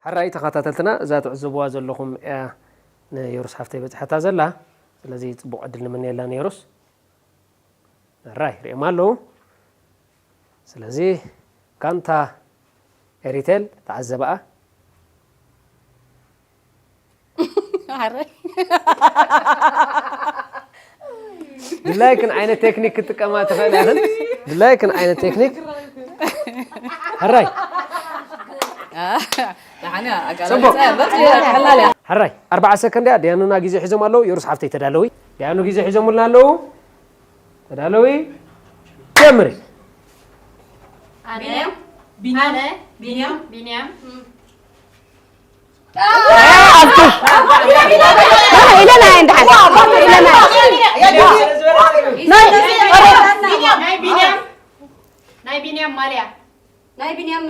ሕራይ ተኸታተልትና፣ እዛ ትዕዘብዋ ዘለኹም እያ ንዮሩስ ሓፍተይ በጽሓታ ዘላ። ስለዚ ጽቡቕ ዕድል ንምነየላ ንዮሩስ። ሕራይ ሪኦም ኣለዉ። ስለዚ ጋንታ ኤሪቴል ተዓዘባኣ። ሕራይ ድላይክን ዓይነት ቴክኒክ ክትጥቀማ ትኽእል ኢኽን። ድላይክን ዓይነት ቴክኒክ። ሕራይ ጽቡቕ። ሕራይ ኣርባዓ ሰከንድ እያ። ዲያኑና ግዜ ሒዞም ኣለዉ። ዮሩስ ሓፍተይ ተዳለዊ። ዲያኑ ግዜ ሒዞምልና ኣለዉ። ተዳለዊ። ጀምሪ። ኣነ ቢንያም ቢንያም ቢንያም ኢለና እንድሓን ኢለና ናይ ቢንያም ናይ ቢንያም ማልያ ናይ ቢንያም